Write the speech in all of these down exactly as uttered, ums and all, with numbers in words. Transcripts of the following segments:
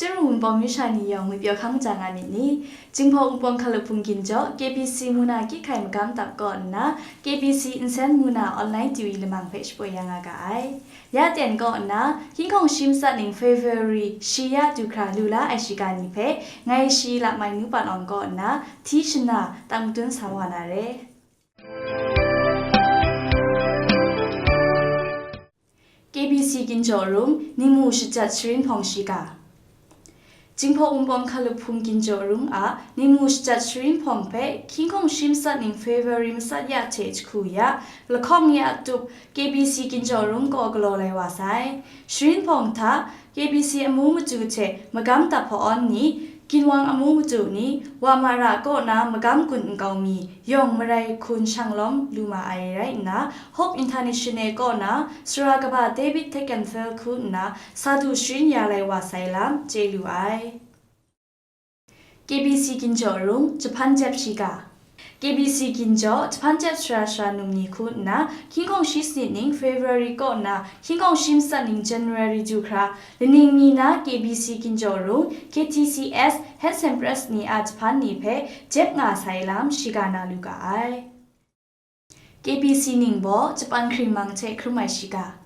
Chyaru Wunpawng myu sha ni yawng ngwi pyaw hkang ja nga myit ni? Jinghpaw Wunpawng hkalup hpung ginjaw K B C Muna Kyit Hkai Magam Dap kaw nna K B C Nsen Muna online T V lamang hpe shapoi ya nga ga ai. Ya ten kaw nna, hkying hkawng shi matsat ning February shi ya du hkra lu la ai shiga ni hpe, ngai Shi Lamai Nu Pan Awng kaw nna, hti shana, tang matun sa wa na re. K B C Ginjaw Rung, Ningmu Shajat Sharin Hpawng Shiga. Jinghpaw Wunpawng hkalup hpung ginjaw rung a Ningmu Shajat Sharin Hpawng hpe hkying hkawng shi matsat ning February matsat ya hte jahku ya, lahkawng ya tup K B C Ginjaw Rung kaw galaw lai wa sai. Sharin Hpawng hta K B C amu matu hte magam dap hpa-awn ni, ginwang amu matu ni, wa ma ra kaw na magam gun nkau mi, yawng marai hkun shang lawm lu ma ai rai nna, Hope International kaw na Sara kaba David Tekenfel hku nna sa du sharin ya lai wa sai lam chye lu ai. K B C Ginjaw Rung, Jahpan Jep Shiga. K B C Ginjaw, Jahpan Jep Sara Sara Num ni hku nna, hkying hkawng shi sanit ning February kaw nna, hkying hkawng shi matsat ning January du hkra, laning mi na K B C Ginjaw Rung, K T C S, Health and Press ni a Jahpan ni hpe jep nga sai lam shiga na lu ga ai. K B C Ningbaw, Jahpan Hkringmang hte hkrum ai shiga.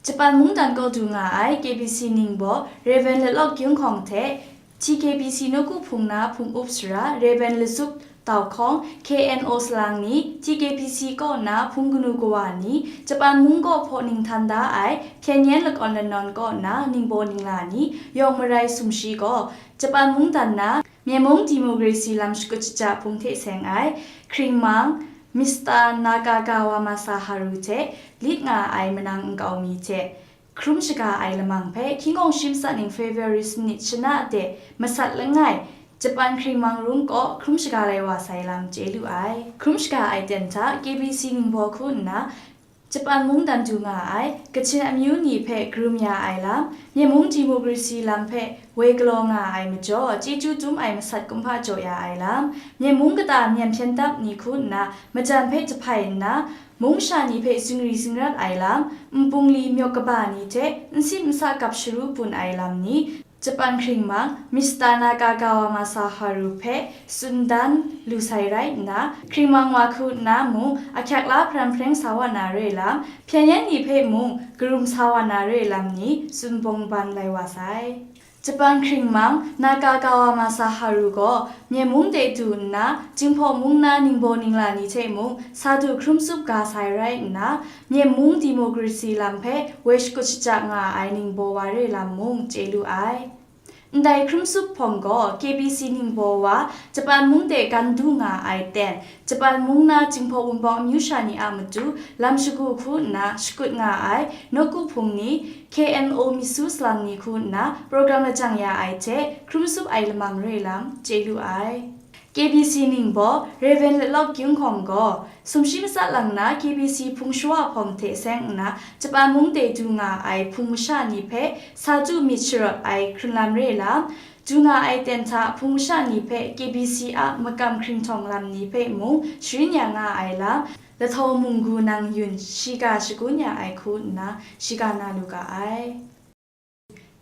Jahpan mungdan kaw du nga ai K B C Ningbaw, Rev. Lalawk Gyung Hkawng hte T K B C nawku hpung na hpung up sara, Rev. Lasup Tau Hkawng, K N O salang ni, T K B C kaw na hpung kanu kawa ni, Jahpan mung kaw hpaw ning htan da ai Hpyen Yen lakawn lanawn kaw na ningbaw ningla ni, yawng marai sumshi gaw, Jahpan mungdan na, Myen mung Democracy lam shakut shaja hpung hte seng ai, Hkringmang, Mister Nakagawa Masaharu hte lit nga ai manang nkau mi hte hkrum shaga ai lamang hpe, hkying hkawng shi matsat ning February sanit shana de masat langai, Jahpan Hkringmang rung kaw hkrum shaga lai wa sai lam chye lu ai. Hkrum shaga ai ten hta K B C Ningbaw hku nna, Jahpan mungdan du nga ai, Kachin amyu ni hpe karum ya ai lam, Myen mung Democracy lam hpe woi galaw nga ai majaw, chyeju dum ai masat kumhpa jaw ya ai lam, Myen mung kata myen hpyen dap ni hku nna majan hpe jahpai nna, mung sha ni hpe zingri zingrat ai lam, npungli myawk kaba ni hte nsim nsa gap sharu bun ai lam ni, Jahpan Hkringmang, Mister Nakagawa Masaharu hpe tsun dan lu sai rai nna, Hkringmang wa hku nna mung ahkyak la hparan hpreng sa wa na re lam, Hpyen Yen ni hpe mung karum sa wa na re lam ni tsun bawng ban lai wa sai. Jahpan Hkringmang, Nakagawa Masaharu gaw Myen mung de du nna, Jinghpaw mung na ningbaw ningla ni hte mung sa du hkrum tsup ga sai rai nna, Myen mung Democracy lam hpe woi shakut shaja nga ai ningbaw wa re lam mung chye lu ai. Ndai hkrum tsup hpawng gaw K B C ningbaw wa Jahpan mung de gan du nga ai ten, Jahpan mung na Jinghpaw Wunpawng amyu sha ni a matu lam shagu hku nna shakut nga ai nawku hpung ni, K N O myit su salang ni hku nna program lajang ya ai hte hkrum tsup ai lamang re lam chye lu ai. K B C ningbaw, Rev. Lalawk Gyung Hkawng gaw, sumshi matsat lang na K B C hpung shawa hpawng hte seng nna, Jahpan mung de du nga ai hpung masha ni hpe sa du myit sharawt ai hkrun lam re lam, du nga ai ten hta hpung masha ni hpe K B C a makam hkringhtawng lam ni hpe mung sharin ya nga ai lam, lahtau munggu nang yun shiga shagun ya ai hku nna, shiga na lu ga ai.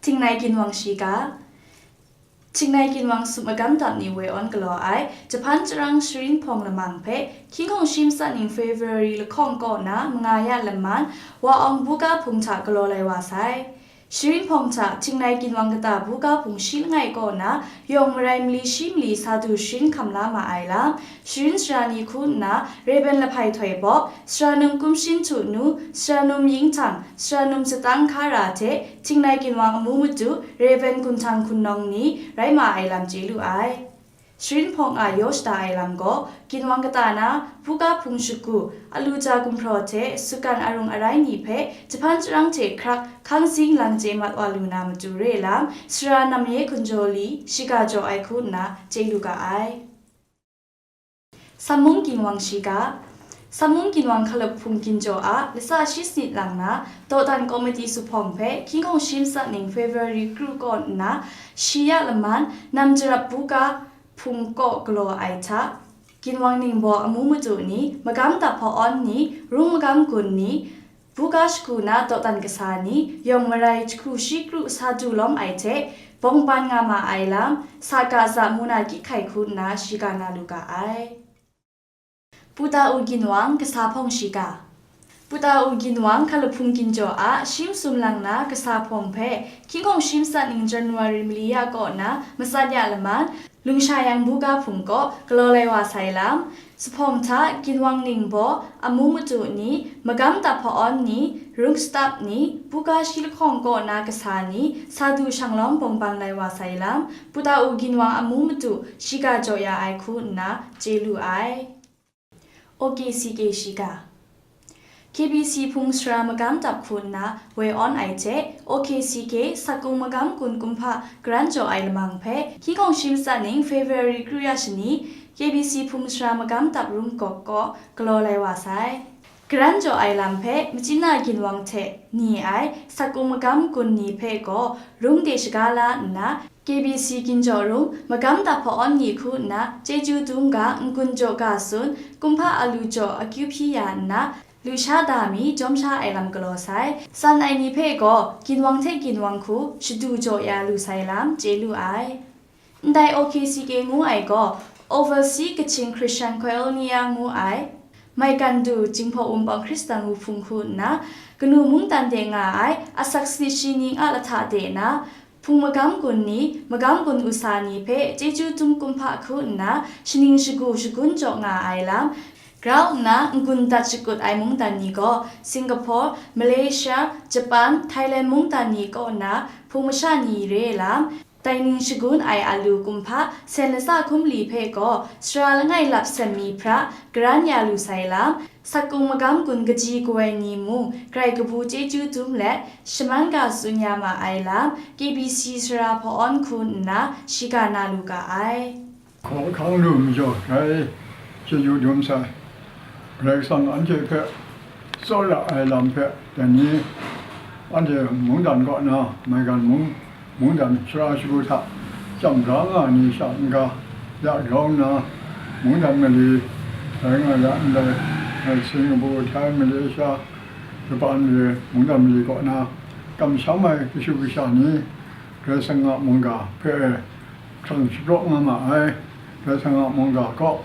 Htingnai ginwang shiga. Htingnai ginwang sup magam dap ni woi awn galaw ai, Jahpan Charang Sharin Hpawng lamang hpe, hkying hkawng shi matsat ning February lahkawng kaw na manga ya laman, Wa Awng Buga hpung hta galaw lai wa sai. Sharin Hpawng hta Htingnai ginwang kata Buga hpung shi langai kaw na, yawng marai mali shi mali sa du sharin hkam la ma ai lam, sharin sara ni hku nna, Rev. Lahpai Htoi Bawk, Sara Num Kumshin Htu Nu, Sara Num Yinghtang, Sara Num Satang Hkara hte Htingnai ginwang amu matu Rev. Gunhtang Hkun Nawng ni rai ma ai lam chye lu ai. Sharin Hpawng a yaw shada ai lam gaw, ginwang kata na, Buga hpung shagu, Aluja gumhpraw hte Sukan arung arai ni hpe Jahpan Charang hte hkrak hkang sing lang chye mat wa lu na matu re lam, Sara Namye Hkunjaw Li shiga jaw ai hku nna chye lu ga ai. Sammung ginwang shiga. Sammung ginwang hkalup hpung ginjaw a latsa shi sanit lang na, dawdan komiti suphpawng hpe hkying hkawng shi matsat ning February kru kaw nna, shi ya laman, Namjarap Buga hpung kaw galaw ai hta, ginwang ningbaw amu matu ni, magam dap hpa awn ni, rung magam gun ni, Buga shagu na dawdan kasa ni, yawng marai jahku shi kru sa du lawm ai hte, bawng ban nga ma ai lam, sa ga za mu na kyit hkai hku nna shiga na lu ga ai. Puta U Ginwang kasa hpawng shiga. Puta U Ginwang hkalahpung ginjaw a shi masum lang na kasa hpawng hpe hkying hkawng shi matsat ning January mali ya kaw na matsat ya laman, Lungsha Yang buga hpung kaw galaw lai wa sai lam, zuphpawng hta ginwang ningbaw, amu matu ni, magam dap hpa-awn ni, rung shtap ni, buga shi lahkawng kaw na kasa ni, sa du shang lawm bawng ban lai wa sai lam, Puta U Ginwang amu matu shiga jaw ya ai hku nna chye lu ai. O K C K shiga. K B C hpung sara magam dap hku nna woi awn ai hte, O K C K Sakung magam gun kumhpa karan jaw ai lamang hpe, hkying hkawng shi matsat ning February kru ya shani, K B C hpung sara magam dap rung kawk kaw galaw lai wa sai. Karan jaw ai lam hpe machyina ginwang hte ni ai Sakung magam gun ni hpe gaw rung de shaga la nna, K B C ginjaw rung magam dap hpa-awn ni hku nna chyeju dum ga, n-gun jaw ga tsun, kumhpa alu jaw akyu hpyi ya nna, lusha da mi jawm sha ai lam galaw sai. San ai ni hpe gaw ginwang hte ginwang hku shadu jaw ya lu sai lam chye lu ai. Ndai O K C K ngu ai gaw Overseas Kachin Christian Koinonia ngu ai, maigan du Jinghpaw Wunpawng Hkristan wuhpung hku nna, kanu mungdan de nga ai asak sanit shi ning a lahta de na, hpung magam gun ni, magam gun usa ni hpe chyeju dum kumhpa hku nna, shaning shagu shagun jaw nga ai lam, grau nna n-gun dat shakut ai mungdan ni gaw, Singapore, Malaysia, Japan, Thailand mungdan ni kaw na hpung masha ni re lam, dai ning shagun ai alu kumhpa sen latsa hkum li hpe gaw, sara langai lap sem mi hpra karan ya lu sai lam, Sakung magam gun kaji kawai ni mung grai kabu chyeju dum let, shaman ga tsun ya ma ai lam, K B C sara hpa-awn hku nna shiga na lu ga ai. Hkaw hkang lu majaw grai chyeju dum sai. Karai Kasang anhte hpe tsawra ai lam hpe, dai ni anhte mungdan kaw na maigan mung, mungdan sara shagu hta chyam bra nga ai ni sha n-ga ya grau nna, mungdan mali rai nga ya ndai, Singapore, Thai, Malaysia, Japan re mungdan mali kaw na kamsham ai kashu kasha ni, Karai Kasang a mungga hpe hkrang shapraw nga ma ai. Karai Kasang a mungga kaw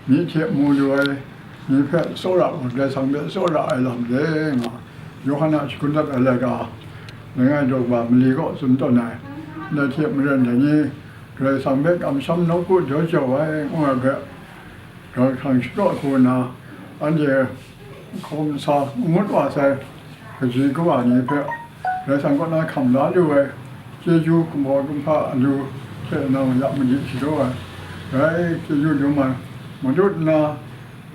myi hte mu lu ai ni hpe tsawra gaw, Karai Kasang hpe tsawra ai lam re nga, Yawhan a shagun dat ai laika, langai daw ba mali kaw tsun tawn ai. Ndai hte maren dai ni, Karai Kasang hpe kamsham nawku jaw jau ai, ngu ai hpe, Karai Kasang shapraw hku nna, anhte hkawm sa n ngut wa sai, kaji kawa ni hpe, Karai Kasang kaw na hkam la lu ai, chyeju kumhpa kumhpa alu hte nang ya madi shadaw ai, grai chyeju dum ai, madut nna,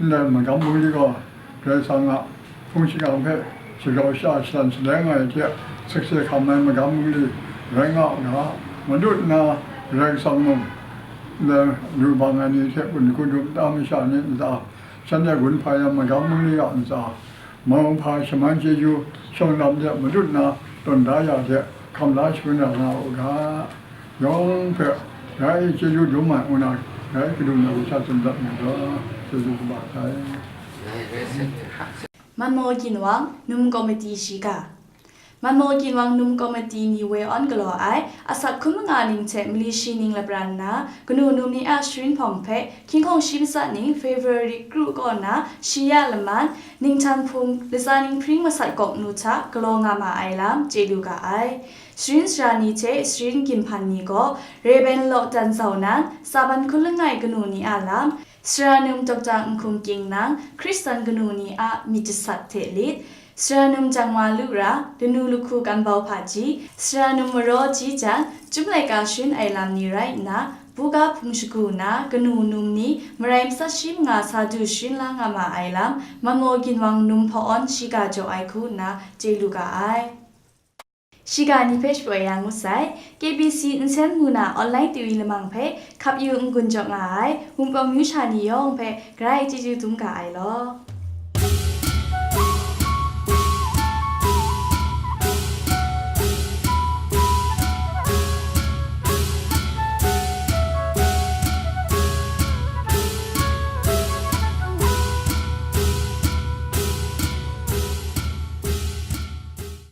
ndai magam bungli gaw, Karai Kasang a hpung shingkang hpe shagrau sha shalan shaleng ai hte sakse hkam ai magam bungli rai nga u ga, madut nna Karai Kasang mung, ndai lu bang ai ni hte gun hkundum ta masha ni ntsa, shanhte gun hpa yang magam bungli a ntsa, mau hpa shaman chyeju shawng lam de madut nna tawn da ya hte hkam la shagun ya nga u ga, yawng hpe grai chyeju dum ai ngu na, grai kadum na kasha tsun dat nga ga, chyeju kaba sai. Manmaw Ginwang Num Komiti shiga. Manmaw Ginwang Num Komiti ni woi awn galaw ai, asak hkun manga ning hte mali shi ning lapran nna, kanu num ni a sharin hpawng hpe, hkying hkawng shi matsat ning February kru kaw na shi ya laman, Ninghtan Hpung, latsa ning hpring masat kawk nu hta galaw nga ma ai lam chye lu ga ai. Sharin sara ni hte sharin ginhpan ni gaw, Rev. Law Tan Zau nan, Tsaban Hkun Langai kanu ni a lam, Sara num Doctor Nhkum Kying nang, Hkristan kanu ni a myit jasat hte lit, Sara num Jangma Lu Ra, Lanu Lahku Kan Bau Hpaji, Sara num Maraw Ji Jan, Chyum Laika Sharin ai lam ni rai nna, buga hpung shagu na kanu num ni marai matsat shi manga sa du sharin la nga ma ai lam, Manmaw Ginwang Num Hpa-awn shiga jaw ai hku nna chye lu ga ai. Shiga ni hpe shapoi ya ngut sai, K B C nsen mu na online T V lamang hpe hkap yu n-gun jaw nga ai Wunpawng myu sha ni yawng hpe grai chyeju dum ga ai law.